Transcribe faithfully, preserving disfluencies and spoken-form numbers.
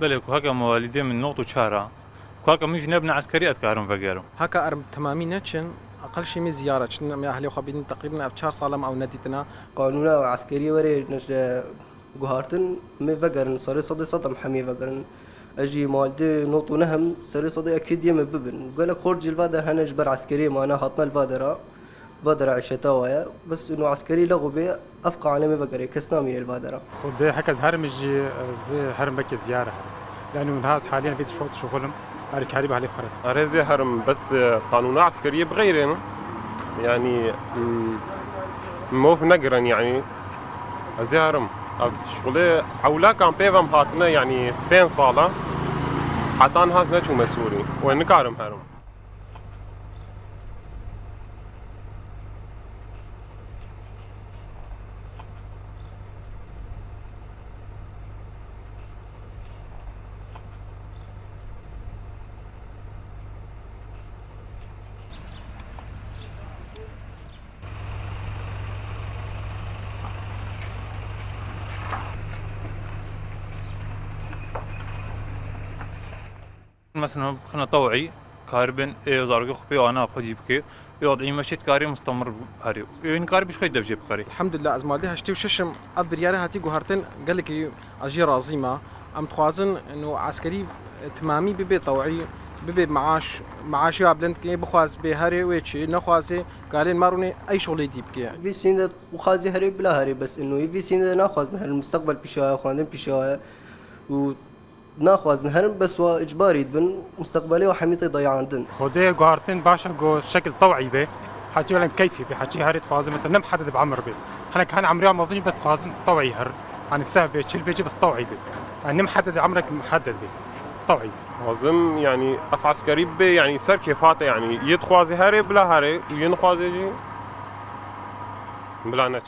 Belê ku heke mewalîdê min not û çar a, ku heke min jî nebine eskerî ez karim vegerim. Heke erm temamî neçin, eqel şîmî ziyara çin, em ya ehlê xwe bînin, teqrîben ev çar sal em ew nedîtina. Qanûna eskeriyê were ne ji guhartin, me vegerin, serê sedê sed em hemî vegerin. Ez jî mewalîdê not û neh im, serê sedê ekî diyê me bibin. Gelek xort jî li va der hene ji ber eskeriyê mane hatine li va dera. Va dera îşeta wa ye. Bes û eskerî lexo bê, ev qanê me vegerê, kes namîne li va dera. Xwedê heke ez herim jî, ez herim belkê ziyara herim. Yani hûn has haliyen vê şo-, şuxulim, alîkarî bi halê xwe re. Erê ez ê herim, bes, e, qanûna eskeriyê bi xeyrê ne. Yani, m-, mov negirin yani. Ez ê herim. Ev şuxulê ewla kampê ve em hatine yani pênc sala. Heta niha ez neçûme Sûrî. Wê nikarim herim. Mesela xina tewî karibin ê zarokê xwe pê ana xwedî bike, ê wadî meşê dikarê mustemir herê. Ê nikarî bi xwe dev jê bikarê. Elhamdulillah, ez maldê heştê û şeş im, ev biryarê hatî guhartin, gelekî ez jî razî me. Em dixwazin no eskerî temamî bibe tewî, bibe maaş, maaşê ya bilind kê bixwaz bê herê wê çi, nexwazê galên me rûnê ey şolê dî bike. Vî sînde xwazî herê bila herê bes ino. Vî sînde naxwazin herin, mustaqbel pîşaya, xwendin pîşaya. Û Naxwazin herin bes wa icbarî dibin, mustaqbelê wa hemî tê dayandin. Xwedê guhartin baş e ku şekil tewî be, heçî welen keyfî be, heçî herê dixwazin, mesela ne muheded bi emr be. Hinek hene emriya mezin jî bes dixwazin tewî her. Hani seh be, çil be jî bes tewî be. Yani ne muheded emrek muheded be. Tewî. Lazim yani ev eskerî be, yani ser kêfa te yani. Yê dixwazê herê, bila herê, û yê nixwazê jî bila neç.